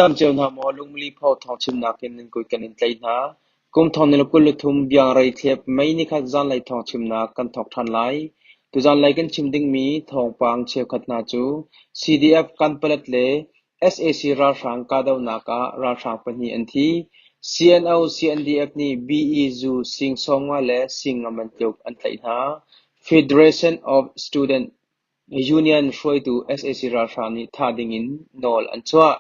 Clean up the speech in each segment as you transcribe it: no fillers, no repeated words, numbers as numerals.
Dam cio hna maw, lungmili phaw thawngchimnak in nan kut kan in tlaih hna. Kum thong ni le 23 biangrei thlep May nikhat zanlei thawngchimnak kan thawk ṭhan lai. Tuzanlei kan chim dingmi thawngpang cheukhat hna cu CDF Kanpalet le sac ralhrang kahdohnak ah ralhrang pahnih an thi. CNO CNDF nih BE zu sing 50 le sing nga man tluk an tlaih hna. Federation of Student Union hruaitu sac ralhrang nih thah dingin nawl an chuah.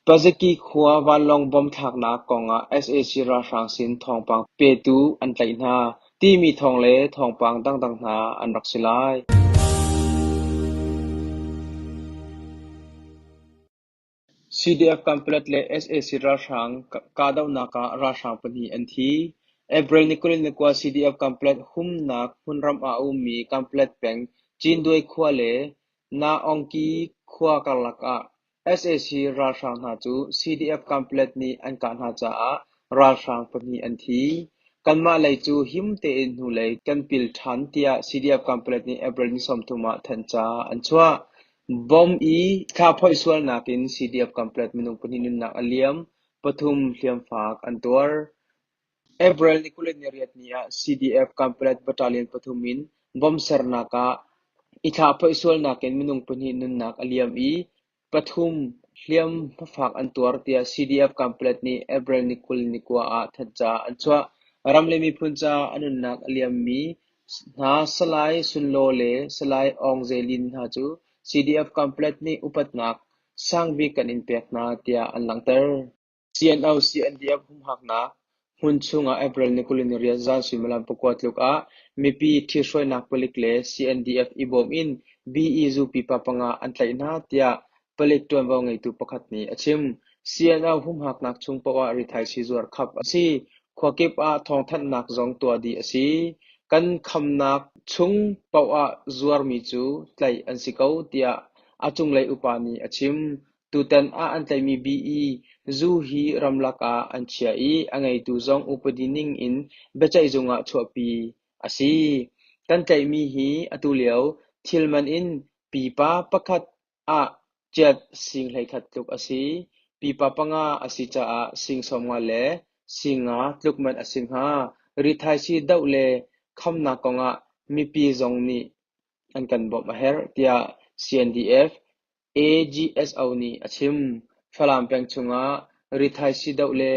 Pazaki khua vanlawng bomb thlaknak kongah sac ralhrang sin thawngpang petu an tlaih hna, timi thawng le thawngpang dangdang hna an rak si lai. CDF Kanpalet le sac ralhrang kahdohnak ah ralhrang pahnih an thi. April ni 29 CDF Kanpalet humnak hmunram ah a ummi Kanpalet peng Cinduai khua le Naungki khua karlak ah sac ralhrang hna cu CDF Kanpalet nih an kah hna caah ralhrang pahnih an thi. Kanmah lei cu him tein hnulei kan pil ṭhan tiah CDF Kanpalet nih April ni 30 ah thanhca an chuah. Bomb i thlahphoih sualnak in CDF Kanpalet minung pahnih nunnak a liam, pathum hliamfak an tuar. April ni 28 ni ah CDF Kanpalet Battalion pathum in bomb sernak ah i thlahphoih sualnak in minung pahnih nunnak a liam i pathum hliamhmafak an tuar tiah CDF Kanpalet nih April ni 29 ah thanhca an chuah. Ram le miphun caah a nunnak a liammi hna Salai Sunlaw le Salai Aung Ze Lin hna cu CDF Kanpalet nih upatnak sangbik kan in pek hna tiah an langhter. CNO CNDF humhaknak hmun chungah April ni 28 zan suimilam pakua tluk ah mipi ṭhithruainak palik le CNDF i bawm in BE zupi pa panga an tlaih hna tiah palik ṭuanvo ngeitu pakhat nih a chim. CNO humhaknak chung paoh ah rithaisii zuar khap a si. Khuakip ah thawngthanhnak zong tuah dih a si. Kan khamnak chung paoh ah zuarmi cu tlaih an si ko tiah a cunglei upa nih a chim. Tutan ah an tlaihmi BE zu hi ramlak ah an chiah i a ngeitu zong upadi ning in biaceihzung ah chuahpi a si. Kan tlaihmi hi atulio thilman in pipa pakhat ah ciat sing 11 tluk a si. Pipa panga a si caah sing 50 le sing nga tluk man a si hnga. Rithaisii doh le khamnak kongah mipi zong nih an kan bawmh a herh, tiah CNDF AGSO nih a chim. Falam peng chungah rithaisii doh le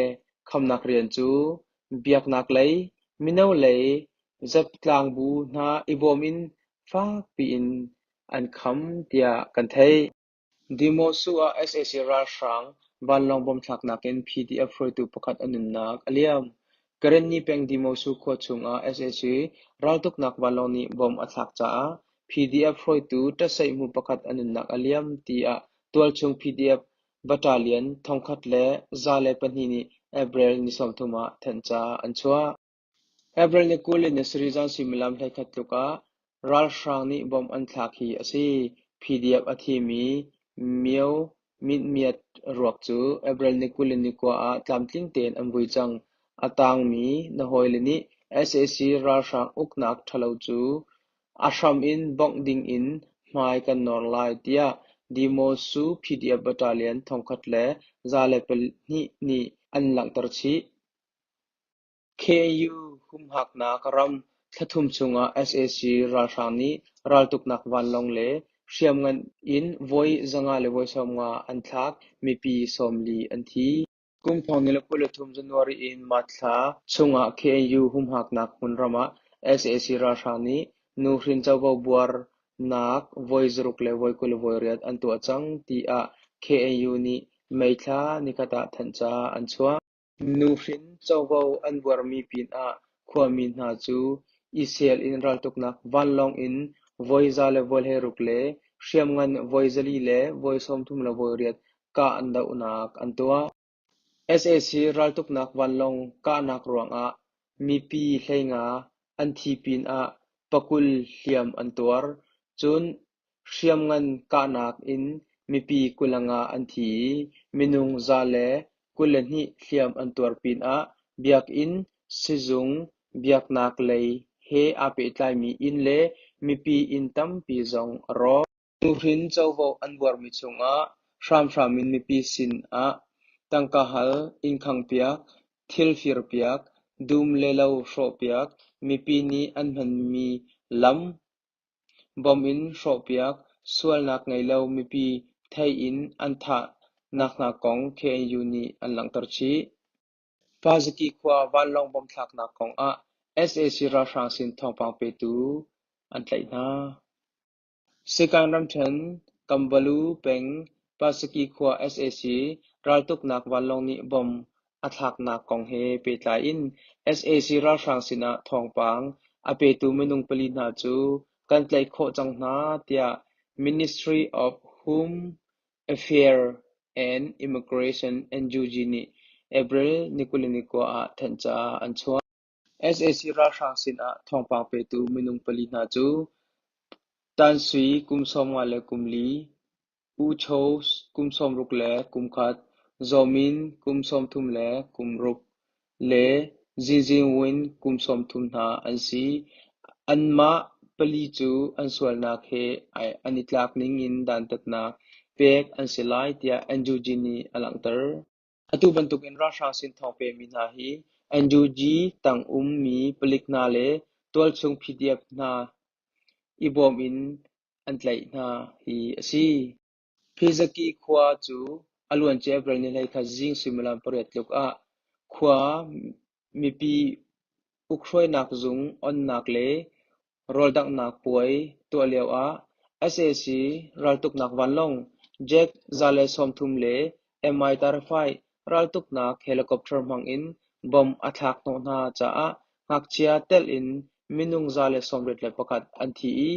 khamnak rian cu biaknak lei, mino lei, zatlangbu hna i bawm in fakpi in an kham tiah kan theih. Demosu ah sac ralhrang vanlawng bomb thlaknak in PDF hruaitu pakhat a nunnak a liam. Karenni peng Demosu khua chungah sac raltuknak vanlawng nih bomb a thlak caah PDF hruaitu ṭaseihmu pakhat a nunnak a liam tiah tualchung PDF battalion 1102 nih April ni 30 ah thanhca an chuah. April ni 20 in sarih zan suimilam 11 tluk ah ralhrang nih bomb an thlak hi a si. PDF a thimi Myo Myint Myat ruak cu April ni 29 ah tlamtling tein an vui cang. A tangmi na hawile nih sac ralhrang uknak ṭhalo cu a hram in bongh ding in hmai kan nawr lai tiah Demosu PDF Battalion 1102 nih an langhter chih. KNU humhaknak ram thla thum chungah sac ralhrang nih raltuknak vanlawng le hriamngan in voi 150 an thlak, mipi 40 an thi. Kum 2023 January in March thla chungah KNU humhaknak hmunram ah sac ralhrang nih nuhrin covo buarnak voi zaruk le voi 28 an tuah cang tiah KNU nih May thla nikhat ah thanhca an chuah. Nuhrin covo an buarmi pinah khuami hna cu i sel in raltuknak vanlawng in voi 160 le hriamngan voi 438 kah an dohnak an tuah. Sac raltuknak vanlawng kahnak ruangah mipi 15 an thi pinah pakul hliam an tuar. Cun hriamngan kahnak in mipi 25 an thi i minung 122 hliam an tuar pinah biakinn, sizung, biaknak lei he aa pehtlaimi inn le mipi inn tampi zong a rawk. Nuhrin covo an buarmi chungah. Hramhram in mipi sin ah tangka hal, inn khangpiak, thil firpiak, dum le lo hrawhpiak, mipi nih an hmanmi lam bom in hrawhpiak, sualnak ngei lo mipi thei in an thahnak hna kong KNU nih an langhter chih. Pazaki khua vanlawng bom thlaknak kong ah sac ralhrang sin thawngpang petu an tlaih hna. Sagaing ramṭhen, Kambalu peng, Pasaki khua sac raltuknak vanlawng nih bom a thlaknak kong he pehtlai in sac ralhrang sinah thawngpang a petu minung pali hna cu kan tlaih khawh cang hna, tiah Ministry of Home Affairs and Immigration (NUG) nih April 29 ah thanhca an chuah. Sac ralhrang sinah thawngpang petu minung pali hna cu Tan Sui kum 54, U Cho kum 61, Zaw Min kum 36 le Zin Zin Win kum 30 hna an si. Anmah pali cu an sualnak he an i tlak ningin dantatnak pek an si lai tiah NUG nih a langhter. Atu bantukin ralhrang sin thawng pemi hna hi NUG tang ummi palik hna le tualchung PDF hna i bawm in an tlaih hna hi a si. Phezaki khua cu a luancia April ni 21 zing suimilam 8 tluk ah khua mipi ukhruainak zung onnak le rawldanghnak puai tuah lioah sac raltuknak vanlawng Jet 130 le Mi-35 raltuknak helicopter hmang in bomb a thlak hnawh hna caah ngakchia telh in minung 181 an thi i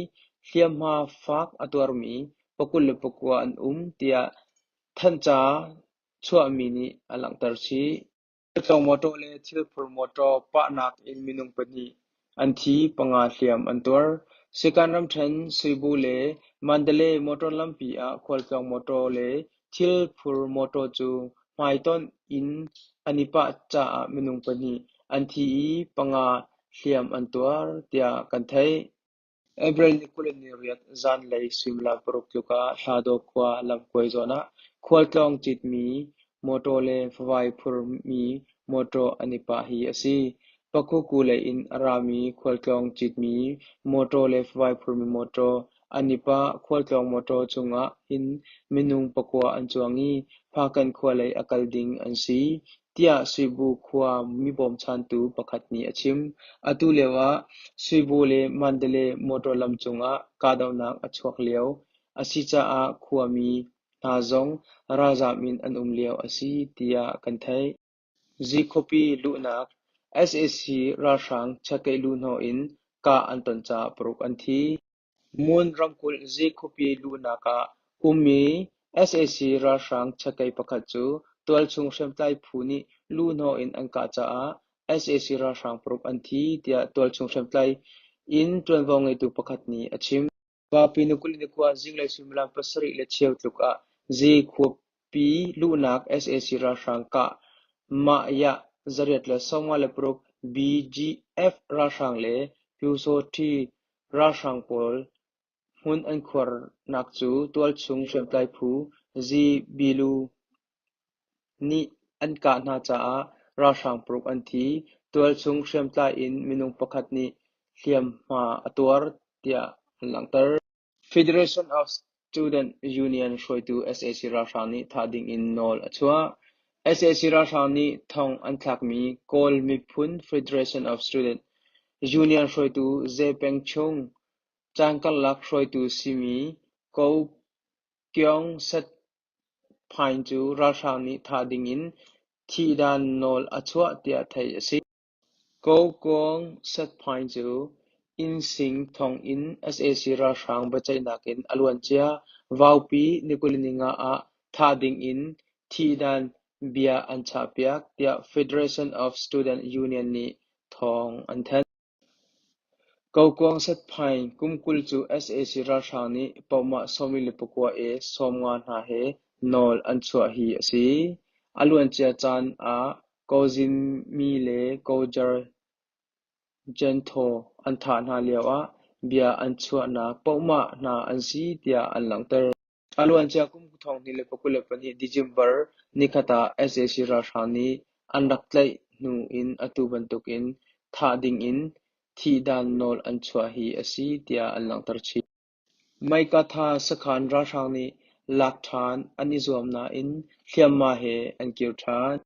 hliamhma fak a tuarmi 29 an um tiah thanhca chuahmi nih a langhter chih. Khualtlawng mawṭaw le thilphur mawṭaw pahnak in minung pahnih an thi, panga hliam an tuar. Sikan ramṭhen Suibu le Mandalay motor lampi ah khualtlawng mawṭaw le thilphur mawṭaw cu hmaitonh in an i pah caah minung pahnih an thi i panga hliam an tuar, tiah kan theih. April ni 28 zanlei suimilam 6 tluk ah Hladaw khua lamkuai zawn ah khualtlawng citmi mawṭaw le favai phurmi mawṭaw an i pah hi a si. Pakhuku lei in a rami khualtlawng citmi mawṭaw le favai phurmi mawṭaw an i pah. Khualtlawng mawṭaw cungah hin minung pakua an cuang i Hpakant khua lei a kal ding an si, tiah Suibu khua mi bawmchantu pakhat nih a chim. Atu lioah Suibu le Mandalay motor lam cungah kahdohnak a chuak lio a si caah khuami hna zong ralzaam in an um lio a si tiah kan theih. Zikhuapi luhnak sac ralhrang chiatkeih luhhnawh in kah an ton caah paruk an thi. Mon ramkulh Zikhuapi luhnak ah ummi sac ralhrang chiatkeih pakhat cu tualchung hriamtlai phu nih luhhnawh in an kah caah sac ralhrang paruk an thi tiah tualchung hriamtlai in ṭuanvo ngeitu pakhat nih a chim. Vapi ni 29 zinglei suimilam 7:15 tluk ah Zikhuapi luhnak sac ralhrang kah mah-yah 856 BGF ralhrang le Pyusawhti Ralhrang pawl hmun an khuarnak cu tualchung hriamtlai phu Zibilu nih an kah hna caah ralhrang paruk an thi. Tualchung hriamtlai in minung pakhat nih hliamhma a tuar tiah an langhter. Federation of Student Union hruaitu sac ralhrang nih thah ding in nawl a chuah. Sac ralhrang nih thong an thlakmi Kawl miphun Federation of Student Union hruaitu Ze Peng Chung, caan karlak hruaitu simi Ko Kyung Sat Phain cu ralhrang nih thah ding in thihdan nawl a chuah tiah theih a si. Ko Kuang Sat Phain cu Innsing thonginn sac ralhrang biaceihnak in a luancia Vaupi ni 25 ah thah ding in thihdan bia an chahpiak, tiah Federation of Student Union nih thawng an thanh. Ko Kuang Sat Phain kum 20 cu sac ralhrang nih pohmah 29 e 50 hna he nawl an chuah hi a si. A luancia caan ah Ko Zin Mi le Ko Jar Jenthaw an thah hna lioah bia an chuahnak pohmah hna an si tiah an langhter. A luancia kum 2022 December nikhat ah sac ralhrang nih an rak tlaih hnu in atu bantuk in thah ding in thihdan nawl an chuah hi a si tiah an langhter chih. Meikatha sakhan ralhrang nih lak ṭhan an i zuam nain hliamhma he an kir ṭhan.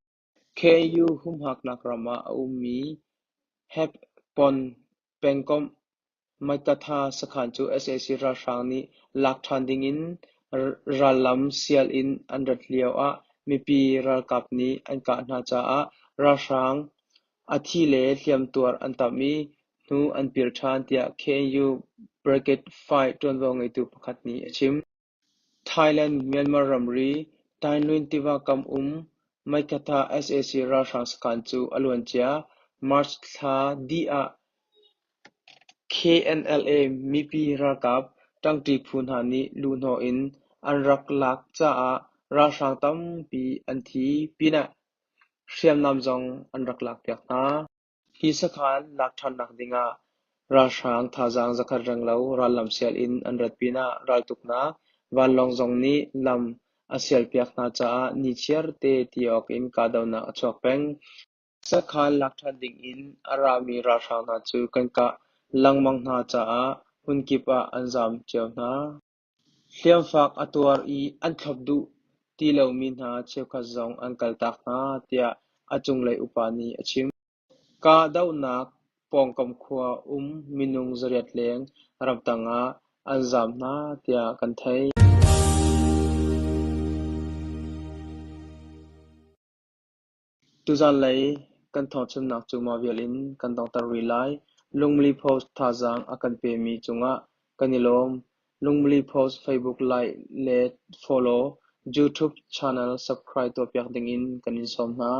KNU humhaknak ram ah a ummi Hepon pengkomh Meikatha sakhan cu sac ralhrang nih lak ṭhan dingin rallam sial in an rat lio ah mipi ralkap nih an kah hna caah ralhrang a thi le hliamtuar an tam i hnu an pil ṭhan tiah KNU Brigade 5 ṭuanvo ngeitu pakhat nih a chim. Thailand-Myanmar ramri Tainlwin tiva kam um Meikatha sac ralhrang sakhan cu a luancia March thla dih ah KNLA mipi ralkap ṭangṭi phu hna nih luhhnawh in an rak lak caah ralhrang tampi an thi pinah hriamnam zong an rak lakpiak hna. Hi sakhan lak ṭhannak dingah ralhrang thazaang zakhat renglo rallam sial in an rat pinah raltuknak vanlawng zong nih lam a sialpiak hna caah nichiar te ti awk in kahdohnak a chuak peng. Sakhan lak ṭhan dingin a rami ralhrang hna cu kan kah lengmang hna caah hmunkip ah an zaam cio hna. Hliamfak a tuar i an thlop duh ti lomi hna cheukhat zong an kaltak hna, tiah a cunglei upa nih a chim. Kahdohnak pawngkam khua um minung 800 leng ramtang ah an zaam hna, tiah kan theih. Tuzanlei kan thawngchimnak cu mah vial in kan donghter rih lai. Lungmili Post thazaang a kan pemi cungah kan i lawm. Lungmili Post Facebook like le follow, YouTube channel subscribe tuahpiak dingin kan in sawm hna.